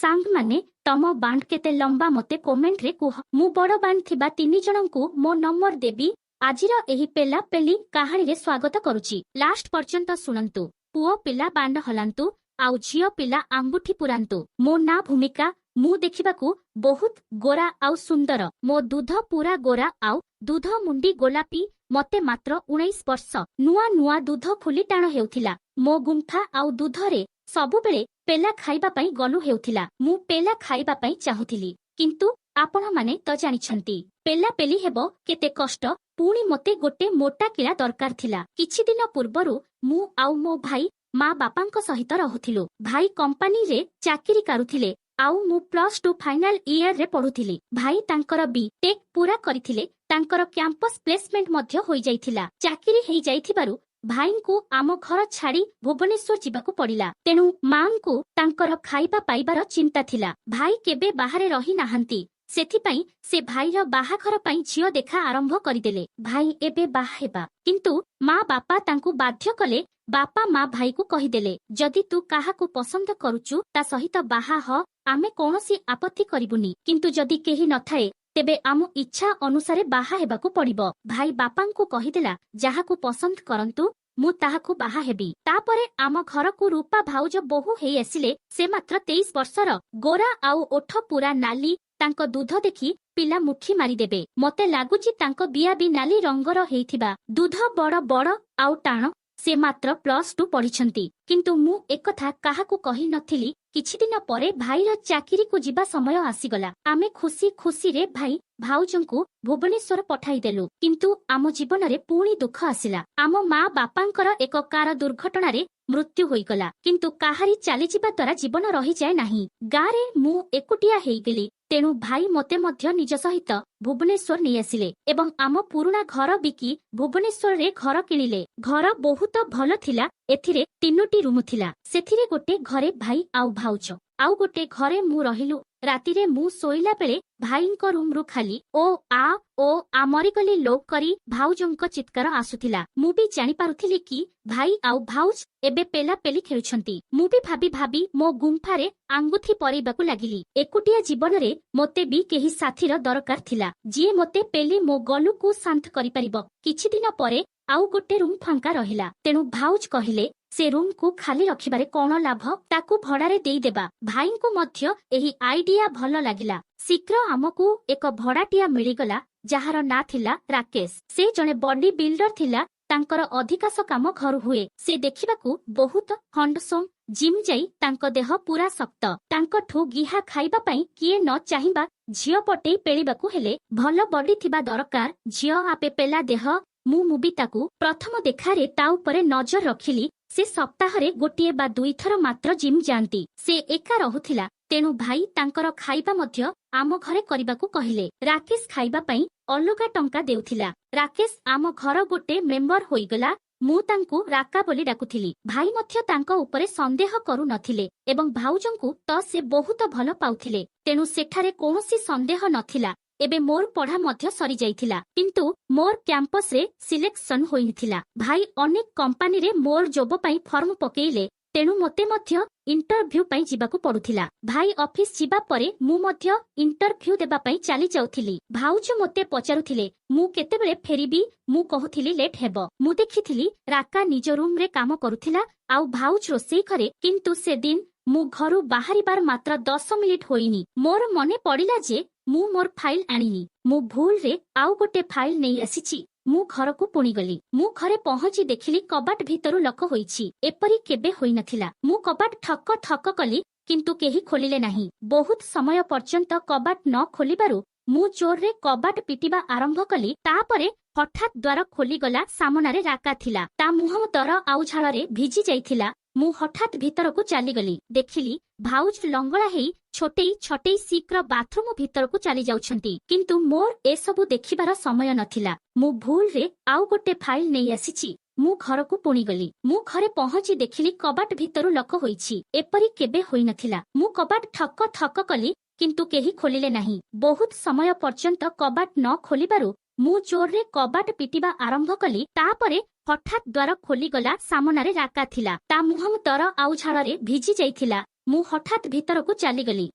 ସାଙ୍ଗମାନେ, ତମ ବାଣ୍ଡ କେତେ ଲମ୍ବା ମତେ କମେଣ୍ଟରେ କୁହ। ମୁଁ ବଡ ବାଣ୍ଡ ଥିବା ତିନି ଜଣଙ୍କୁ ମୋ ନମ୍ବର ଦେବି। ଆଜିର ଏହି ପେଲା ପେଲି କାହାଣୀରେ ସ୍ୱାଗତ କରୁଛି। ଲାଷ୍ଟ ପର୍ଯ୍ୟନ୍ତ ଶୁଣନ୍ତୁ। ପୁଅ ପିଲା ବାଣ୍ଡ ହଲାନ୍ତୁ ଆଉ ଝିଅ ପିଲା ଆଙ୍ଗୁଠି ପୁରାନ୍ତୁ। ମୋ ନାଁ ଭୂମିକା। ମୁଁ ଦେଖିବାକୁ ବହୁତ ଗୋରା ଆଉ ସୁନ୍ଦର। ମୋ ଦୁଧ ପୁରା ଗୋରା ଆଉ ଦୁଧ ମୁଣ୍ଡି ଗୋଲାପୀ। ମତେ ମାତ୍ର 19 ବର୍ଷ। ନୂଆ ନୂଆ ଦୁଧ ଫୁଲି ଟାଣ ହେଉଥିଲା। ମୋ ଗୁମ୍ଫା ଆଉ ଦୁଧରେ ସବୁବେଳେ ପେଲା ଖାଇବା ପାଇଁ ଗଲୁ ହେଉଥିଲା। ମୁଁ ପେଲା ଖାଇବା ପାଇଁ ଚାହୁଁଥିଲି, କିନ୍ତୁ ଆପଣମାନେ ତ ଜାଣିଛନ୍ତି ପେଲା ପେଲି ହେବ କେତେ କଷ୍ଟ। ପୁଣି ମତେ ଗୋଟେ ମୋଟା କିଳା ଦରକାର ଥିଲା। କିଛି ଦିନ ପୂର୍ବରୁ ମୁଁ ଆଉ ମୋ ଭାଇ ମା ବାପାଙ୍କ ସହିତ ରହୁଥିଲୁ। ଭାଇ କମ୍ପାନୀରେ ଚାକିରି କରୁଥିଲେ ଆଉ ମୁଁ ପ୍ଲସ 2 ଫାଇନାଲ ଇୟରରେ ପଢୁଥିଲି। ଭାଇ ତାଙ୍କର ବି ଟେକ୍ ପୁରା କରିଥିଲେ। ତାଙ୍କର କ୍ୟାମ୍ପସ ପ୍ଲେସମେଣ୍ଟ ମଧ୍ୟ ହୋଇଯାଇଥିଲା। ଚାକିରି ହେଇଯାଇଥିବାରୁ ଭାଇଙ୍କୁ ଆମ ଘର ଛାଡି ଭୁବନେଶ୍ୱର ଯିବାକୁ ପଡିଲା। ତେଣୁ ମାଙ୍କୁ ତାଙ୍କର ଖାଇବା ପାଇବାର ଚିନ୍ତା ଥିଲା। ଭାଇ କେବେ ବାହାରେ ରହି ନାହାନ୍ତି। ସେଥିପାଇଁ ସେ ଭାଇର ବାହାଘର ପାଇଁ ଝିଅ ଦେଖା ଆରମ୍ଭ କରିଦେଲେ। ଭାଇ ଏବେ ବାହା ହେବା, କିନ୍ତୁ ମା ବାପା ତାଙ୍କୁ ବାଧ୍ୟ କଲେ। ବାପା ମା ଭାଇକୁ କହିଦେଲେ, ଯଦି ତୁ କାହାକୁ ପସନ୍ଦ କରୁଚୁ ତା ସହିତ ବାହା ହ, ଆମେ କୌଣସି ଆପତ୍ତି କରିବୁନି। କିନ୍ତୁ ଯଦି କେହି ନଥାଏ, ତେବେ ଆମ ଇଚ୍ଛା ଅନୁସାରେ ବାହା ହେବାକୁ ପଡିବ। ଭାଇ ବାପାଙ୍କୁ କହିଦେଲା, ଯାହାକୁ ପସନ୍ଦ କରନ୍ତୁ, ମୁଁ ତାହାକୁ ବାହା ହେବି। ତାପରେ ଆମ ଘରକୁ ରୂପା ଭାଉଜ ବୋହୂ ହେଇ ଆସିଲେ। ସେ ମାତ୍ର 23 ବର୍ଷର, ଗୋରା ଆଉ ଓଠ ପୁରା ନାଲି। ତାଙ୍କ ଦୁଧ ଦେଖି ପିଲା ମୁଠି ମାରିଦେବେ। ମତେ ଲାଗୁଛି ତାଙ୍କ ବିଆ ବି ନାଲି ରଙ୍ଗର ହେଇଥିବା। ଦୁଧ ବଡ ବଡ ଆଉ ଟାଣ। ସେ ମାତ୍ର ପ୍ଲସ 2 ପଢିଛନ୍ତି, କିନ୍ତୁ ମୁଁ ଏକଥା କାହାକୁ କହି ନଥିଲି। କିଛି ଦିନ ପରେ ଭାଇର ଚାକିରିକୁ ଯିବା ସମୟ ଆସିଗଲା। ଆମେ ଖୁସି ଖୁସିରେ ଭାଇ ଭାଉଜଙ୍କୁ ଭୁବନେଶ୍ୱର ପଠାଇଦେଲୁ। କିନ୍ତୁ ଆମ ଜୀବନରେ ପୁଣି ଦୁଃଖ ଆସିଲା। ଆମ ମା ବାପାଙ୍କର ଏକ କାର ଦୁର୍ଘଟଣାରେ ମୃତ୍ୟୁ ହୋଇଗଲା। କିନ୍ତୁ କାହାରି ଚାଲିଯିବା ଦ୍ୱାରା ଜୀବନ ରହିଯାଏ ନାହିଁ। ଗାଁରେ ମୁଁ ଏକୁଟିଆ ହେଇଗଲି। ତେଣୁ ଭାଇ ମତେ ମଧ୍ୟ ନିଜ ସହିତ ଭୁବନେଶ୍ୱର ନେଇଆସିଲେ ଏବଂ ଆମ ପୁରୁଣା ଘର ବିକି ଭୁବନେଶ୍ୱରରେ ଘର କିଣିଲେ। ଘର ବହୁତ ଭଲ ଥିଲା। ଏଥିରେ ତିନୋଟି ରୁମ ଥିଲା। ସେଥିରେ ଗୋଟେ ଘରେ ଭାଇ ଆଉ ଭାଉଜ, ଆଉ ଗୋଟେ ଘରେ ମୁଁ ରହିଲୁ। ରାତିରେ ମୁଁ ଶୋଇଲା ବେଳେ ଭାଇଙ୍କ ରୁମରୁ ଖାଲି ଓ ଆ ଓ ଆ, ମରିଗଲି ଲୋ କରି ଭାଉଜଙ୍କ ଚିତ୍କାର ଆସୁଥିଲା। ମୁଁ ବି ଜାଣିପାରୁଥିଲି କି ଭାଇ ଆଉ ଭାଉଜ ଏବେ ପେଲା ପେଲି ଖେଳୁଛନ୍ତି। ମୁଁ ବି ଭାବି ଭାବି ମୋ ଗୁମ୍ଫାରେ ଆଙ୍ଗୁଠି ପରେଇବାକୁ ଲାଗିଲି। ଏକୁଟିଆ ଜୀବନରେ ମତେ ବି କେହି ସାଥୀର ଦରକାର ଥିଲା, ଯିଏ ମତେ ପେଲି ମୋ ଗଲୁକୁ ଶାନ୍ତ କରିପାରିବ। କିଛି ଦିନ ପରେ ଆଉ ଗୋଟେ ରୁମ୍ ଫାଙ୍କା ରହିଲା। ତେଣୁ ଭାଉଜ କହିଲେ, ସେ ରୁମକୁ ଖାଲି ରଖିବାରେ କଣ ଲାଭ, ତାକୁ ଭଡାରେ ଦେଇଦେବା। ଭାଇଙ୍କୁ ମଧ୍ୟ ଏହି ଆଇଡିଆ ଭଲ ଲାଗିଲା। ଶୀଘ୍ର ଆମକୁ ଏକ ଭଡାଟିଆ ମିଳିଗଲା, ଯାହାର ନାଁ ଥିଲା ରାକେଶ। ସେ ଜଣେ ବଡି ବିଲ୍ଡର ଥିଲା। ତାଙ୍କର ଅଧିକାଂଶ କାମ ଘରୁ ହୁଏ। ସେ ଦେଖିବାକୁ ବହୁତ ହଣ୍ଡସୋମ। ଜିମ୍ ଯାଇ ତାଙ୍କ ଦେହ ପୁରା ଶକ୍ତ। ତାଙ୍କଠୁ ଗିହା ଖାଇବା ପାଇଁ କିଏ ନ ଚାହିଁବା? ଝିଅ ପଟେଇ ପେଳିବାକୁ ହେଲେ ଭଲ ବଡି ଥିବା ଦରକାର। ଝିଅ ଆପେ ପେଲା ଦେହ। ମୁଁ ବି ତାକୁ ପ୍ରଥମ ଦେଖାରେ ତା ଉପରେ ନଜର ରଖିଲି। ସେ ସପ୍ତାହରେ ଗୋଟିଏ ବା ଦୁଇଥର ମାତ୍ର ଜିମ୍ ଯାଆନ୍ତି। ସେ ଏକା ରହୁଥିଲା। ତେଣୁ ଭାଇ ତାଙ୍କର ଖାଇବା ମଧ୍ୟ ଆମ ଘରେ କରିବାକୁ କହିଲେ। ରାକେଶ ଖାଇବା ପାଇଁ ଅଲଗା ଟଙ୍କା ଦେଉଥିଲା। ରାକେଶ ଆମ ଘର ଗୋଟେ ମେମ୍ବର ହୋଇଗଲା। ମୁଁ ତାଙ୍କୁ ରାକା ବୋଲି ଡାକୁଥିଲି। ଭାଇ ମଧ୍ୟ ତାଙ୍କ ଉପରେ ସନ୍ଦେହ କରୁନଥିଲେ ଏବଂ ଭାଉଜଙ୍କୁ ତ ସେ ବହୁତ ଭଲ ପାଉଥିଲେ। ତେଣୁ ସେଠାରେ କୌଣସି ସନ୍ଦେହ ନଥିଲା। ଏବେ ମୋର ପଢା ମଧ୍ୟ ସରିଯାଇଥିଲା, କିନ୍ତୁ ମୋର କ୍ୟାମ୍ପସରେ ସିଲେକ୍ସନ ହୋଇନଥିଲା। ଭାଇ ଅନେକ କମ୍ପାନୀରେ ମୋର ଜବ ପାଇଁ ଫର୍ମ ପକେଇଲେ। ତେଣୁ ମତେ ମଧ୍ୟ ଇଣ୍ଟରଭ୍ୟୁ ପାଇଁ ଯିବାକୁ ପଡୁଥିଲା। ଭାଇ ଅଫିସ ଯିବା ପରେ ମୁଁ ମଧ୍ୟ ଇଣ୍ଟରଭ୍ୟୁ ଦେବା ପାଇଁ ଚାଲି ଯାଉଥିଲି। ଭାଉଜ ମତେ ପଚାରୁଥିଲେ ମୁଁ କେତେବେଳେ ଫେରିବି। ମୁଁ କହୁଥିଲି ଲେଟ୍ ହେବ। ମୁଁ ଦେଖିଥିଲି ରାକା ନିଜ ରୁମରେ କାମ କରୁଥିଲା ଆଉ ଭାଉଜ ରୋଷେଇ ଘରେ। କିନ୍ତୁ ସେଦିନ ମୁଁ ଘରୁ ବାହାରିବାର ମାତ୍ର 10 ମିନିଟ ହୋଇନି, ମୋର ମନେ ପଡିଲା ଯେ ମୁଁ ମୋର ଫାଇଲ ଆଣିନି। ମୁଁ ଭୁଲରେ ଆଉ ଗୋଟେ ଫାଇଲ ନେଇ ଆସିଛି। ମୁଁ ଘରକୁ ପୁଣି ଗଲି। ମୁଁ ଘରେ ପହଞ୍ଚି ଦେଖିଲି କବାଟ ଭିତରୁ ଲକ ହୋଇଛି। ଏପରି କେବେ ହୋଇନଥିଲା। ମୁଁ କବାଟ ଠକ ଠକ କଲି, କିନ୍ତୁ କେହି ଖୋଲିଲେ ନାହିଁ। ବହୁତ ସମୟ ପର୍ଯ୍ୟନ୍ତ କବାଟ ନ ଖୋଲିବାରୁ ମୁଁ ଜୋରରେ କବାଟ ପିଟିବା ଆରମ୍ଭ କଲି। ତାପରେ ହଠାତ୍ ଦ୍ୱାର ଖୋଲିଗଲା। ସାମନାରେ ରାକା ଥିଲା। ତା ମୁହଁ ଦର ଆଉ ଝାଳରେ ଭିଜି ଯାଇଥିଲା। ମୁଁ ହଠାତ୍ ଭିତରକୁ ଚାଲିଗଲି। ଦେଖିଲି ଭାଉଜ ଲଙ୍ଗଳା ହେଇ ଛୋଟେଇ ଛଟେଇ ଶୀଘ୍ର ବାଥରୁମ ଭିତରକୁ ଚାଲି ଯାଉଛନ୍ତି। କିନ୍ତୁ ମୋର ଏସବୁ ଦେଖିବାର ସମୟ ନଥିଲା। ମୁଁ ଭୁଲରେ ଆଉ ଗୋଟେ ଫାଇଲ ନେଇ ଆସିଛି। ମୁଁ ଘରକୁ ପୁଣି ଗଲି। ମୁଁ ଘରେ ପହଞ୍ଚି ଦେଖିଲି କବାଟ ଭିତରୁ ଲକ ହୋଇଛି। ଏପରି କେବେ ହୋଇନଥିଲା। ମୁଁ କବାଟ ଠକ ଠକ କଲି, କିନ୍ତୁ କେହି ଖୋଲିଲେ ନାହିଁ। ବହୁତ ସମୟ ପର୍ଯ୍ୟନ୍ତ କବାଟ ନ ଖୋଲିବାରୁ ମୁଁ ଜୋରରେ କବାଟ ପିଟିବା ଆରମ୍ଭ କଲି। ତାପରେ ହଠାତ୍ ଦ୍ୱାର ଖୋଲିଗଲା। ସାମନାରେ ରାକା ଥିଲା। ତା ମୁହଁ ଦର ଆଉ ଝାଳରେ ଭିଜି ଯାଇଥିଲା। ମୁଁ ହଠାତ୍ ଭିତରକୁ ଚାଲିଗଲି।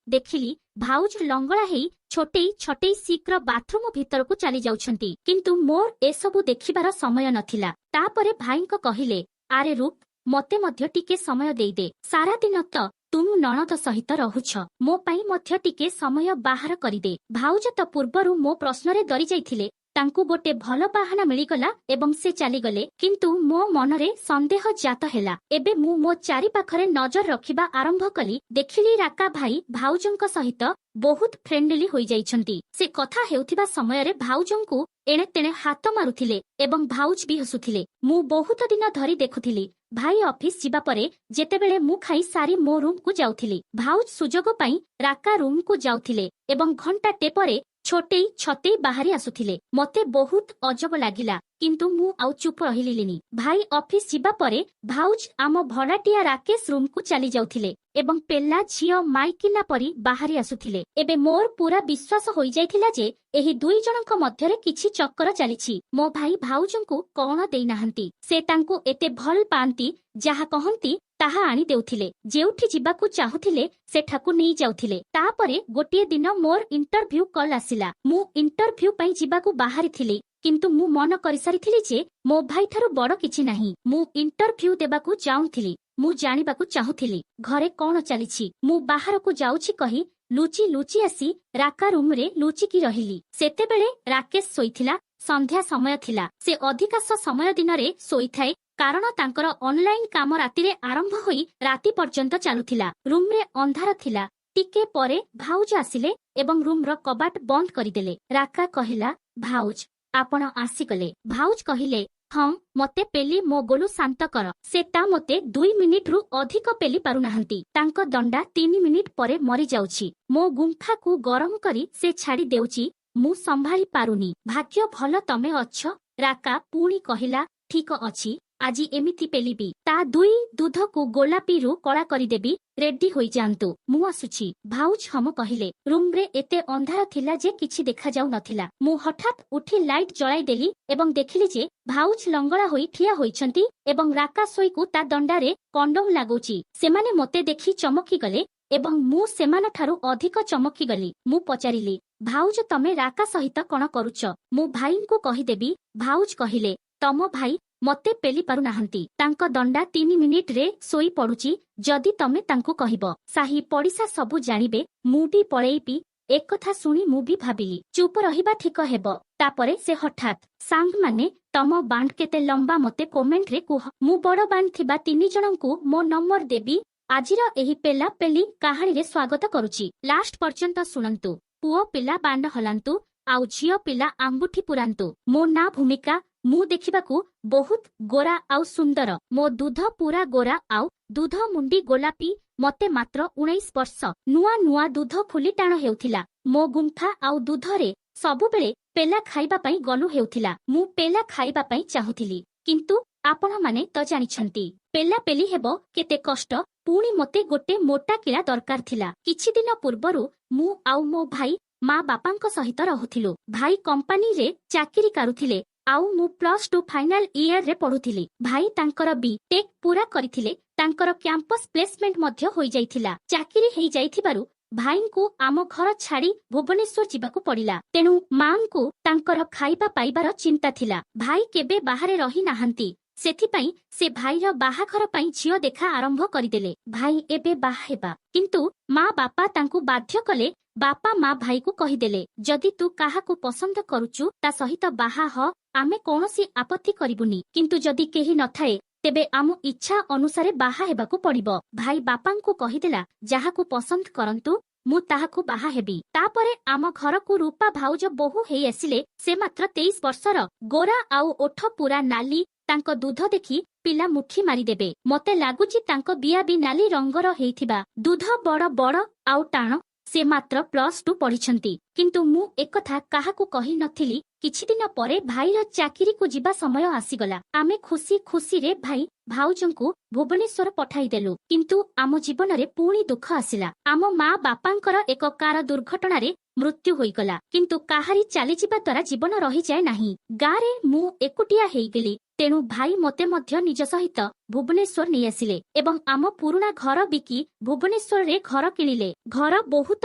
ଦେଖିଲି ଭାଉଜ ଲଙ୍ଗଳା ହେଇ ଛୋଟେଇ ଛଟେଇ ଶୀଘ୍ର ବାଥରୁମ ଭିତରକୁ ଚାଲି ଯାଉଛନ୍ତି। କିନ୍ତୁ ମୋର ଏସବୁ ଦେଖିବାର ସମୟ ନଥିଲା। ତାପରେ ଭାଇଙ୍କ କହିଲେ, ଆରେ ରୂପ, ମତେ ମଧ୍ୟ ଟିକେ ସମୟ ଦେଇଦେ। ସାରା ଦିନ ତ ତୁମ ନଣଦ ସହିତ ରହୁଛ, ମୋ ପାଇଁ ମଧ୍ୟ ଟିକେ ସମୟ ବାହାର କରିଦେ। ଭାଉଜ ତ ପୂର୍ବରୁ ମୋ ପ୍ରଶ୍ନରେ ଡରି ଯାଇଥିଲେ। ତାଙ୍କୁ ଗୋଟେ ଭଲ ବାହାନା ମିଳିଗଲା ଏବଂ ସେ ଚାଲିଗଲେ। କିନ୍ତୁ ମୋ ମନରେ ସନ୍ଦେହ ଜାତ ହେଲା। ଏବେ ମୁଁ ମୋ ଚାରିପାଖରେ ନଜର ରଖିବା ଆରମ୍ଭ କଲି। ଦେଖିଲି ରାକା ଭାଇ ଭାଉଜଙ୍କ ସହିତ ବହୁତ ଫ୍ରେଣ୍ଡଲି ହୋଇଯାଇଛନ୍ତି। ସେ କଥା ହେଉଥିବା ସମୟରେ ଭାଉଜଙ୍କୁ ଏଣେ ତେଣେ ହାତ ମାରୁଥିଲେ ଏବଂ ଭାଉଜ ବି ହସୁଥିଲେ। ମୁଁ ବହୁତ ଦିନ ଧରି ଦେଖୁଥିଲି। ଭାଇ ଅଫିସ ଯିବା ପରେ ଯେତେବେଳେ ମୁଁ ଖାଇ ସାରି ମୋ ରୁମକୁ ଯାଉଥିଲି, ଭାଉଜ ସୁଯୋଗ ପାଇଁ ରାକା ରୁମକୁ ଯାଉଥିଲେ ଏବଂ ଘଣ୍ଟାଟେ ପରେ ଛୋଟେଇ ଛତେଇ ବାହାରି ଆସୁଥିଲେ। ମତେ ବହୁତ ଅଜବ ଲାଗିଲା, କିନ୍ତୁ ମୁଁ ଆଉ ଚୁପ ରହିଲିନି। ଭାଇ ଅଫିସ ଯିବା ପରେ ଭାଉଜ ଆମ ଭଡାଟିଆ ରାକେଶ ରୁମକୁ ଚାଲି ଯାଉଥିଲେ ଏବଂ ପେଲା ଝିଅ ମାଇକିନା ପରି ବାହାରି ଆସୁଥିଲେ। ଏବେ ମୋର ପୁରା ବିଶ୍ୱାସ ହୋଇଯାଇଥିଲା ଯେ ଏହି ଦୁଇ ଜଣଙ୍କ ମଧ୍ୟରେ କିଛି ଚକ୍କର ଚାଲିଛି। ମୋ ଭାଇ ଭାଉଜଙ୍କୁ କଣ ଦେଇନାହାନ୍ତି? ସେ ତାଙ୍କୁ ଏତେ ଭଲ ପାଆନ୍ତି, ଯାହା କହନ୍ତି ତାହା ଆଣି ଦେଉଥିଲେ। ଯେଉଁଠି ଯିବାକୁ ଚାହୁଁଥିଲେ ସେଠାକୁ ନେଇ ଯାଉଥିଲେ। ତାପରେ ଗୋଟିଏ ଦିନ ମୋର ଇଣ୍ଟରଭ୍ୟୁ କଲ୍ ଆସିଲା। ମୁଁ ଇଣ୍ଟରଭ୍ୟୁ ପାଇଁ ଯିବାକୁ ବାହାରିଥିଲି, କିନ୍ତୁ ମୁଁ ମନ କରିସାରିଥିଲି ଯେ ମୋ ଭାଇଠାରୁ ବଡ କିଛି ନାହିଁ। ମୁଁ ଇଣ୍ଟରଭ୍ୟୁ ଦେବାକୁ ଯାଉଥିଲି। ମୁଁ ଜାଣିବାକୁ ଚାହୁଁଥିଲି ଘରେ କଣ ଚାଲିଛି। ମୁଁ ବାହାରକୁ ଯାଉଛି କହି ଲୁଚି ଲୁଚି ଆସି ରାକା ରୁମରେ ଲୁଚିକି ରହିଲି। ସେତେବେଳେ ରାକେଶ ଶୋଇଥିଲା। ସନ୍ଧ୍ୟା ସମୟ ଥିଲା। ସେ ଅଧିକାଂଶ ସମୟ ଦିନରେ ଶୋଇଥାଏ, କାରଣ ତାଙ୍କର ଅନଲାଇନ କାମ ରାତିରେ ଆରମ୍ଭ ହୋଇ ରାତି ପର୍ଯ୍ୟନ୍ତ ଚାଲୁଥିଲା। ରୁମରେ ଅନ୍ଧାର ଥିଲା। ଟିକେ ପରେ ଭାଉଜ ଆସିଲେ ଏବଂ ରୁମର କବାଟ ବନ୍ଦ କରିଦେଲେ। ରାକା କହିଲା, ଭାଉଜ, ଆପଣ ଆସିଗଲେ। ଭାଉଜ କହିଲେ, ହଁ, ମତେ ପେଲି ମୋ ଗୋଲୁ ଶାନ୍ତ କର। ସେ ତା ମତେ 2 ମିନିଟରୁ ଅଧିକ ପେଲି ପାରୁନାହାନ୍ତି। ତାଙ୍କ ଦଣ୍ଡା 3 ମିନିଟ ପରେ ମରିଯାଉଛି। ମୋ ଗୁମ୍ଫାକୁ ଗରମ କରି ସେ ଛାଡି ଦେଉଛି। ମୁଁ ସମ୍ଭାଳି ପାରୁନି। ଭାଗ୍ୟ ଭଲ ତମେ ଅଛ। ରାକା ପୁଣି କହିଲା, ଠିକ ଅଛି, ଆଜି ଏମିତି ପେଲିବି, ତା ଦୁଇ ଦୁଧକୁ ଗୋଲାପୀରୁ କଳା କରିଦେବି। ରେଡି ହୋଇଯାଆନ୍ତୁ, ମୁଁ ଆସୁଛି। ଭାଉଜ ହମ କହିଲେ। ରୁମରେ ଏତେ ଅନ୍ଧାର ଥିଲା ଯେ କିଛି ଦେଖାଯାଉ ନଥିଲା। ମୁଁ ହଠାତ୍ ଉଠି ଲାଇଟ୍ ଜଳାଇ ଦେଲି ଏବଂ ଦେଖିଲି ଯେ ଭାଉଜ ଲଙ୍ଗଳା ହୋଇ ଠିଆ ହୋଇଛନ୍ତି ଏବଂ ରାକା ଶୋଇକୁ ତା ଦଣ୍ଡାରେ କଣ୍ଡୋମ ଲାଗୁଛି। ସେମାନେ ମତେ ଦେଖି ଚମକିଗଲେ ଏବଂ ମୁଁ ସେମାନଠାରୁ ଅଧିକ ଚମକିଗଲି। ମୁଁ ପଚାରିଲି, ଭାଉଜ, ତମେ ରାକା ସହିତ କଣ କରୁଛ? ମୁଁ ଭାଇଙ୍କୁ କହିଦେବି। ଭାଉଜ କହିଲେ, ତମ ଭାଇ ମତେ ପେଲି ପାରୁନାହାନ୍ତି। ତାଙ୍କ ଦଣ୍ଡା 3 ମିନିଟରେ ଶୋଇ ପଡୁଛି। ଯଦି ତମେ ତାଙ୍କୁ କହିବ, ସାହି ପଡ଼ିଶା ସବୁ ଜାଣିବେ। ମୁଁ ବି ପଳେଇବି। ଏକଥା ଶୁଣି ମୁଁ ବି ଭାବିଲି ଚୁପ ରହିବା ଠିକ ହେବ। ତାପରେ ସେ ହଠାତ୍, ସାଙ୍ଗମାନେ, ତମ ବାଣ୍ଡ କେତେ ଲମ୍ବା ମତେ କମେଣ୍ଟରେ କୁହ। ମୁଁ ବଡ ବାଣ୍ଡ ଥିବା ତିନି ଜଣଙ୍କୁ ମୋ ନମ୍ବର ଦେବି। ଆଜିର ଏହି ପେଲା ପେଲି କାହାଣୀରେ ସ୍ୱାଗତ କରୁଛି। ଲାଷ୍ଟ ପର୍ଯ୍ୟନ୍ତ ଶୁଣନ୍ତୁ। ପୁଅ ପିଲା ବାଣ୍ଡ ହଲାନ୍ତୁ ଆଉ ଝିଅ ପିଲା ଆଙ୍ଗୁଠି ପୁରାନ୍ତୁ। ମୋ ନାଁ ଭୂମିକା। ମୁଁ ଦେଖିବାକୁ ବହୁତ ଗୋରା ଆଉ ସୁନ୍ଦର। ମୋ ଦୁଧ ପୁରା ଗୋରା ଆଉ ଦୁଧ ମୁଣ୍ଡି ଗୋଲାପୀ। ମତେ ମାତ୍ର 19 ବର୍ଷ। ନୂଆ ନୂଆ ଦୁଧ ଫୁଲି ଟାଣ ହେଉଥିଲା। ମୋ ଗୁମ୍ଫା ଆଉ ଦୁଧରେ ସବୁବେଳେ ପେଲା ଖାଇବା ପାଇଁ ଗଲୁ ହେଉଥିଲା। ମୁଁ ପେଲା ଖାଇବା ପାଇଁ ଚାହୁଁଥିଲି, କିନ୍ତୁ ଆପଣମାନେ ତ ଜାଣିଛନ୍ତି ପେଲା ପେଲି ହେବ କେତେ କଷ୍ଟ। ପୁଣି ମତେ ଗୋଟେ ମୋଟା କିଳା ଦରକାର ଥିଲା। କିଛି ଦିନ ପୂର୍ବରୁ ମୁଁ ଆଉ ମୋ ଭାଇ ମା ବାପାଙ୍କ ସହିତ ରହୁଥିଲୁ। ଭାଇ କମ୍ପାନୀରେ ଚାକିରି କରୁଥିଲେ ଆଉ ମୁଁ +2 ଫାଇନାଲ ଇୟରରେ ପଢୁଥିଲି। ଭାଇ ତାଙ୍କର ବି ଟେକ୍ ପୁରା କରିଥିଲେ। ତାଙ୍କର କ୍ୟାମ୍ପସ ପ୍ଲେସମେଣ୍ଟ ମଧ୍ୟ ହୋଇଯାଇଥିଲା। ଚାକିରି ହେଇଯାଇଥିବାରୁ ଭାଇଙ୍କୁ ଆମ ଘର ଛାଡି ଭୁବନେଶ୍ୱର ଯିବାକୁ ପଡିଲା। ତେଣୁ ମାଙ୍କୁ ତାଙ୍କର ଖାଇବା ପାଇବାର ଚିନ୍ତା ଥିଲା। ଭାଇ କେବେ ବାହାରେ ରହି ନାହାନ୍ତି। ସେଥିପାଇଁ ସେ ଭାଇର ବାହାଘର ପାଇଁ ଝିଅ ଦେଖା ଆରମ୍ଭ କରିଦେଲେ। ଭାଇ ଏବେ ବାହା ହେବା, କିନ୍ତୁ ମା ବାପା ତାଙ୍କୁ ବାଧ୍ୟ କଲେ। ବାପା ମା ଭାଇକୁ କହିଦେଲେ, ଯଦି ତୁ କାହାକୁ ପସନ୍ଦ କରୁଛୁ ତା ସହିତ ବାହା ହ, ଆମେ କୌଣସି ଆପତ୍ତି କରିବୁନି। କିନ୍ତୁ ଯଦି କେହି ନଥାଏ, ତେବେ ଆମ ଇଚ୍ଛା ଅନୁସାରେ ବାହା ହେବାକୁ ପଡିବ। ଭାଇ ବାପାଙ୍କୁ କହିଦେଲା, ଯାହାକୁ ପସନ୍ଦ କରନ୍ତୁ, ମୁଁ ତାହାକୁ ବାହା ହେବି। ତାପରେ ଆମ ଘରକୁ ରୂପା ଭାଉଜ ବୋହୂ ହେଇ ଆସିଲେ। ସେ ମାତ୍ର 23 ବର୍ଷର, ଗୋରା ଆଉ ଓଠ ପୁରା ନାଲି। ତାଙ୍କ ଦୁଧ ଦେଖି ପିଲା ମୁଠି ମାରିଦେବେ। ମତେ ଲାଗୁଛି ତାଙ୍କ ବିଆ ବି ନାଲି ରଙ୍ଗର ହେଇଥିବା। ଦୁଧ ବଡ ବଡ ଆଉ ଟାଣ। ସେ ମାତ୍ର +2 ପଢିଛନ୍ତି, କିନ୍ତୁ ମୁଁ ଏକଥା କାହାକୁ କହି ନଥିଲି। କିଛି ଦିନ ପରେ ଭାଇର ଚାକିରିକୁ ଯିବା ସମୟ ଆସିଗଲା। ଆମେ ଖୁସି ଖୁସିରେ ଭାଇ ଭାଉଜଙ୍କୁ ଭୁବନେଶ୍ୱର ପଠାଇଦେଲୁ। କିନ୍ତୁ ଆମ ଜୀବନରେ ପୁଣି ଦୁଃଖ ଆସିଲା। ଆମ ମା ବାପାଙ୍କର ଏକ କାର ଦୁର୍ଘଟଣାରେ ମୃତ୍ୟୁ ହୋଇଗଲା। କିନ୍ତୁ କାହାରି ଚାଲିଯିବା ଦ୍ୱାରା ଜୀବନ ରହିଯାଏ ନାହିଁ। ଗାଁରେ ମୁଁ ଏକୁଟିଆ ହେଇଗଲି। ତେଣୁ ଭାଇ ମୋତେ ମଧ୍ୟ ନିଜ ସହିତ ଭୁବନେଶ୍ୱର ନେଇଆସିଲେ ଏବଂ ଆମ ପୁରୁଣା ଘର ବିକି ଭୁବନେଶ୍ୱରରେ ଘର କିଣିଲେ। ଘର ବହୁତ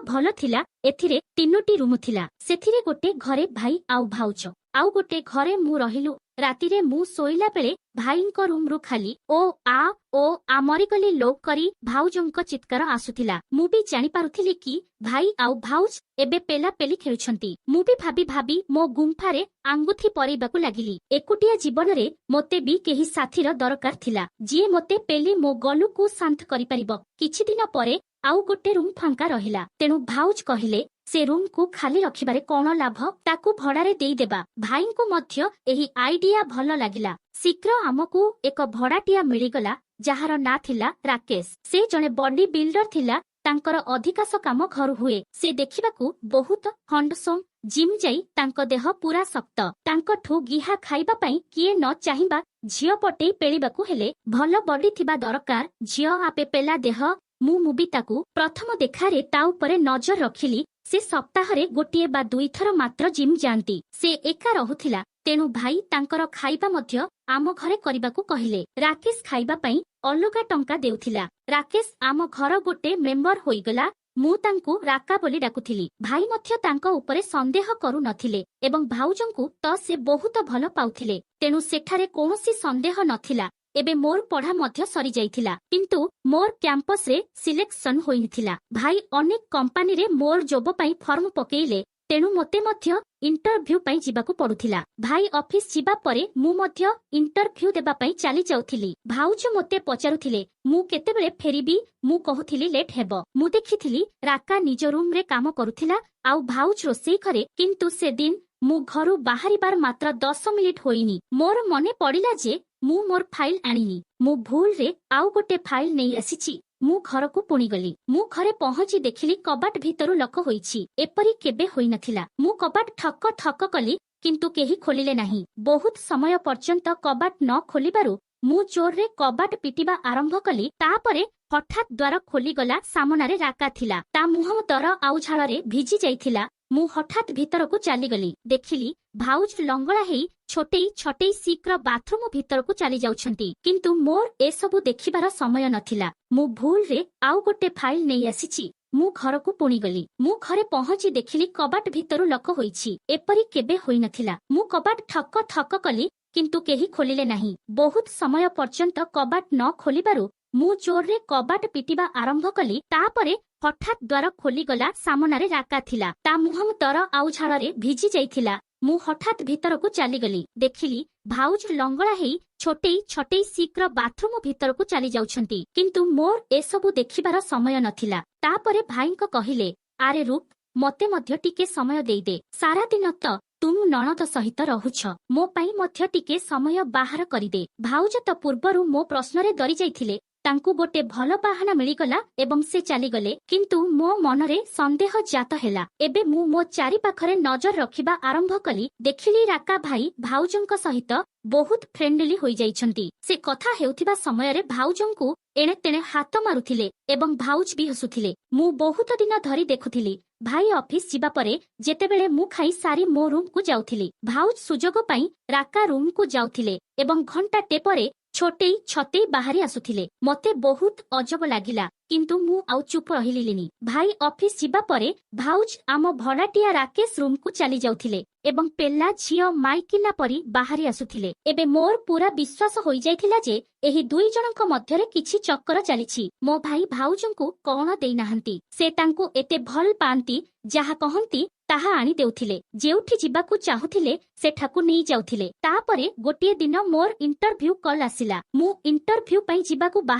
ଭଲ ଥିଲା। ଏଥିରେ 3ଟି ରୁମ ଥିଲା। ସେଥିରେ ଗୋଟେ ଘରେ ଭାଇ ଆଉ ଭାଉଜ, ଆଉ ଗୋଟେ ଘରେ ମୁଁ ରହିଲୁ। ରାତିରେ ମୁଁ ଶୋଇଲା ବେଳେ ଭାଇଙ୍କ ରୁମରୁ ଖାଲି "ଓ ଆ, ଓ ଆ, ମରିଗଲି ଲୋ" କରି ଭାଉଜଙ୍କ ଚିତ୍କାର ଆସୁଥିଲା। ମୁଁ ବି ଜାଣିପାରୁଥିଲି କି ଭାଇ ଆଉ ଭାଉଜ ଏବେ ପେଲା ପେଲି ଖେଳୁଛନ୍ତି। ମୁଁ ବି ଭାବି ଭାବି ମୋ ଗୁମ୍ଫାରେ ଆଙ୍ଗୁଠି ପରେଇବାକୁ ଲାଗିଲି। ଏକୁଟିଆ ଜୀବନରେ ମୋତେ ବି କେହି ସାଥୀର ଦରକାର ଥିଲା, ଯିଏ ମୋତେ ପେଲି ମୋ ଗଲୁକୁ ଶାନ୍ତ କରିପାରିବ। କିଛି ଦିନ ପରେ ଆଉ ଗୋଟେ ରୁମ୍ ଫାଙ୍କା ରହିଲା। ତେଣୁ ଭାଉଜ କହିଲେ, ସେ ରୁମ୍କୁ ଖାଲି ରଖିବାରେ କଣ ଲାଭ? ତାକୁ ଭଡାରେ ଦେଇଦେବା। ଭାଇଙ୍କୁ ମଧ୍ୟ ଏହି ଆଇଡିଆ ଭଲ ଲାଗିଲା। ଶୀଘ୍ର ଆମକୁ ଏକ ଭଡାଟିଆ ମିଳିଗଲା, ଯାହାର ନାଁ ଥିଲା ରାକେଶ। ସେ ଜଣେ ବଡି ବିଲ୍ଡର ଥିଲା। ତାଙ୍କର ଅଧିକାଂଶ କାମ ଘରୁ ହୁଏ। ସେ ଦେଖିବାକୁ ବହୁତ ହ୍ୟାଣ୍ଡସମ୍। ଜିମ୍ ଯାଇ ତାଙ୍କ ଦେହ ପୁରା ଶକ୍ତ। ତାଙ୍କଠୁ ଗିହା ଖାଇବା ପାଇଁ କିଏ ନ ଚାହିଁବା? ଝିଅ ପଟେଇ ପେଳିବାକୁ ହେଲେ ଭଲ ବଡି ଥିବା ଦରକାର। ଝିଅ ଆପେ ପେଲା ଦେହ। ମୁଁ ବି ତାକୁ ପ୍ରଥମ ଦେଖାରେ ତା ଉପରେ ନଜର ରଖିଲି। ସେ ସପ୍ତାହରେ ଗୋଟିଏ ବା ଦୁଇଥର ମାତ୍ର ଜିମ୍ ଯାଆନ୍ତି। ସେ ଏକା ରହୁଥିଲା। ତେଣୁ ଭାଇ ତାଙ୍କର ଖାଇବା ମଧ୍ୟ ଆମ ଘରେ କରିବାକୁ କହିଲେ। ରାକେଶ ଖାଇବା ପାଇଁ ଅଲଗା ଟଙ୍କା ଦେଉଥିଲା। ରାକେଶ ଆମ ଘର ଗୋଟେ ମେମ୍ବର ହୋଇଗଲା। ମୁଁ ତାଙ୍କୁ ରାକା ବୋଲି ଡାକୁଥିଲି। ଭାଇ ମଧ୍ୟ ତାଙ୍କ ଉପରେ ସନ୍ଦେହ କରୁନଥିଲେ ଏବଂ ଭାଉଜଙ୍କୁ ତ ସେ ବହୁତ ଭଲ ପାଉଥିଲେ। ତେଣୁ ସେଠାରେ କୌଣସି ସନ୍ଦେହ ନଥିଲା। ଏବେ ମୋର ପଢା ମଧ୍ୟ ସରିଯାଇଥିଲା, କିନ୍ତୁ ମୋର କ୍ୟାମ୍ପସରେ ସିଲେକ୍ସନ ହୋଇନଥିଲା। ଭାଇ ଅନେକ କମ୍ପାନୀରେ ମୋର ଜବ ପାଇଁ ଫର୍ମ ପକେଇଲେ। ତେଣୁ ମୋତେ ମଧ୍ୟ ଇଣ୍ଟରଭ୍ୟୁ ପାଇଁ ଯିବାକୁ ପଡୁଥିଲା। ଭାଇ ଅଫିସ ଯିବା ପରେ ମୁଁ ମଧ୍ୟ ଇଣ୍ଟରଭ୍ୟୁ ଦେବା ପାଇଁ ଚାଲି ଯାଉଥିଲି। ଭାଉଜ ମୋତେ ପଚାରୁଥିଲେ ମୁଁ କେତେବେଳେ ଫେରିବି। ମୁଁ କହୁଥିଲି ଲେଟ୍ ହେବ। ମୁଁ ଦେଖିଥିଲି ରାକା ନିଜ ରୁମରେ କାମ କରୁଥିଲା ଆଉ ଭାଉଜ ରୋଷେଇ ଘରେ। କିନ୍ତୁ ସେଦିନ ମୁଁ ଘରୁ ବାହାରିବାର ମାତ୍ର 10 ମିନିଟ୍ ହୋଇନି, ମୋର ମନେ ପଡ଼ିଲା ଯେ ମୁଁ ମୋର ଫାଇଲ ଆଣିନି। ମୁଁ ଭୁଲରେ ଆଉ ଗୋଟେ ଫାଇଲ ନେଇ ଆସିଛି। ମୁଁ ଘରକୁ ପୁଣି ଗଲି। ମୁଁ ଘରେ ପହଞ୍ଚି ଦେଖିଲି କବାଟ ଭିତରୁ ଲକ ହୋଇଛି। ଏପରି କେବେ ହୋଇନଥିଲା। ମୁଁ କବାଟ ଠକ ଠକ କଲି, କିନ୍ତୁ କେହି ଖୋଲିଲେ ନାହିଁ। ବହୁତ ସମୟ ପର୍ଯ୍ୟନ୍ତ କବାଟ ନ ଖୋଲିବାରୁ ମୁଁ ଜୋରରେ କବାଟ ପିଟିବା ଆରମ୍ଭ କଲି। ତାପରେ ହଠାତ୍ ଦ୍ୱାର ଖୋଲିଗଲା। ସାମନାରେ ରାକା ଥିଲା। ତା ମୁହଁ ଦର ଆଉ ଝାଳରେ ଭିଜି ଯାଇଥିଲା। ମୁଁ ହଠାତ୍ ଭିତରକୁ ଚାଲିଗଲି। ଦେଖିଲି ଭାଉଜ ଲଙ୍ଗଳା ହେଇ ଛୋଟେଇ ଛଟେଇ ଶୀଘ୍ର ବାଥରୁମ ଭିତରକୁ ଚାଲି ଯାଉଛନ୍ତି। କିନ୍ତୁ ମୋର ଏସବୁ ଦେଖିବାର ସମୟ ନଥିଲା। ମୁଁ ଭୁଲରେ ଆଉ ଗୋଟେ ଫାଇଲ ନେଇ ଆସିଛି। ମୁଁ ଘରକୁ ପୁଣି ଗଲି। ମୁଁ ଘରେ ପହଞ୍ଚି ଦେଖିଲି କବାଟ ଭିତରୁ ଲକ ହୋଇଛି। ଏପରି କେବେ ହୋଇନଥିଲା। ମୁଁ କବାଟ ଠକ ଠକ କଲି, କିନ୍ତୁ କେହି ଖୋଲିଲେ ନାହିଁ। ବହୁତ ସମୟ ପର୍ଯ୍ୟନ୍ତ କବାଟ ନ ଖୋଲିବାରୁ ମୁଁ ଜୋରରେ କବାଟ ପିଟିବା ଆରମ୍ଭ କଲି। ତାପରେ ହଠାତ୍ ଦ୍ୱାର ଖୋଲିଗଲା। ସାମନାରେ ରାକା ଥିଲା। ତା ମୁହଁ ଦର ଆଉ ଝାଳରେ ଭିଜି ଯାଇଥିଲା। ମୁଁ ହଠାତ୍ ଭିତରକୁ ଚାଲିଗଲି। ଦେଖିଲି ଭାଉଜ ଲଙ୍ଗଳା ହେଇ ଛୋଟେଇ ଛଟେଇ ଶୀଘ୍ର ବାଥରୁମ ଭିତରକୁ ଚାଲି ଯାଉଛନ୍ତି। କିନ୍ତୁ ମୋର ଏସବୁ ଦେଖିବାର ସମୟ ନଥିଲା। ତାପରେ ଭାଇଙ୍କ କହିଲେ, "ଆରେ ରୁକ୍, ମତେ ମଧ୍ୟ ଟିକେ ସମୟ ଦେଇଦେ। ସାରା ଦିନ ତ ତୁମ ନଣଦ ସହିତ ରହୁଛ। ମୋ ପାଇଁ ମଧ୍ୟ ଟିକେ ସମୟ ବାହାର କରିଦେ।" ଭାଉଜ ତ ପୂର୍ବରୁ ମୋ ପ୍ରଶ୍ନରେ ଡରି ଯାଇଥିଲେ। ତାଙ୍କୁ ଗୋଟେ ଭଲ ବାହାନା ମିଳିଗଲା ଏବଂ ସେ ଚାଲିଗଲେ। କିନ୍ତୁ ମୋ ମନରେ ସନ୍ଦେହ ଜାତ ହେଲା। ଏବେ ମୁଁ ମୋ ଚାରିପାଖରେ ନଜର ରଖିବା ଆରମ୍ଭ କଲି। ଦେଖିଲି ରାକା ଭାଇ ଭାଉଜଙ୍କ ସହିତ ବହୁତ ଫ୍ରେଣ୍ଡଲି ହୋଇଯାଇଛନ୍ତି। ସେ କଥା ହେଉଥିବା ସମୟରେ ଭାଉଜଙ୍କୁ ଏଣେ ତେଣେ ହାତ ମାରୁଥିଲେ ଏବଂ ଭାଉଜ ବି ହସୁଥିଲେ। ମୁଁ ବହୁତ ଦିନ ଧରି ଦେଖୁଥିଲି। ଭାଇ ଅଫିସ ଯିବା ପରେ ଯେତେବେଳେ ମୁଁ ଖାଇ ସାରି ମୋ ରୁମକୁ ଯାଉଥିଲି, ଭାଉଜ ସୁଯୋଗ ପାଇଁ ରାକା ରୁମକୁ ଯାଉଥିଲେ ଏବଂ ଘଣ୍ଟାଟେ ପରେ ଛୋଟେଇ ଛତେଇ ବାହାରି ଆସୁଥିଲେ। ମତେ ବହୁତ ଅଜବ ଲାଗିଲା, କିନ୍ତୁ ମୁଁ ଆଉ ଚୁପ ରହିଲିନି। ଭାଇ ଅଫିସ ଯିବା ପରେ ଭାଉଜ ଆମ ଭଡାଟିଆ ରାକେଶ ରୁମକୁ ଚାଲି ଯାଉଥିଲେ ଏବଂ ପେଲା ଝିଅ ମାଇକିନା ପରି ବାହାରି ଆସୁଥିଲେ। ଏବେ ମୋର ପୁରା ବିଶ୍ୱାସ ହୋଇଯାଇଥିଲା ଯେ ଏହି ଦୁଇ ଜଣଙ୍କ ମଧ୍ୟରେ କିଛି ଚକ୍କର ଚାଲିଛି। ମୋ ଭାଇ ଭାଉଜଙ୍କୁ କଣ ଦେଇନାହାନ୍ତି? ସେ ତାଙ୍କୁ ଏତେ ଭଲ ପାଆନ୍ତି, ଯାହା କହନ୍ତି ତାହା ଆଣି ଦେଉଥିଲେ। ଯେଉଁଠି ଯିବାକୁ ଚାହୁଁଥିଲେ ସେଠାକୁ ନେଇ ଯାଉଥିଲେ। ତାପରେ ଗୋଟିଏ ଦିନ ମୋର ଇଣ୍ଟରଭ୍ୟୁ କଲ୍ ଆସିଲା। ମୁଁ ଇଣ୍ଟରଭ୍ୟୁ ପାଇଁ ଯିବାକୁ ବାହାରି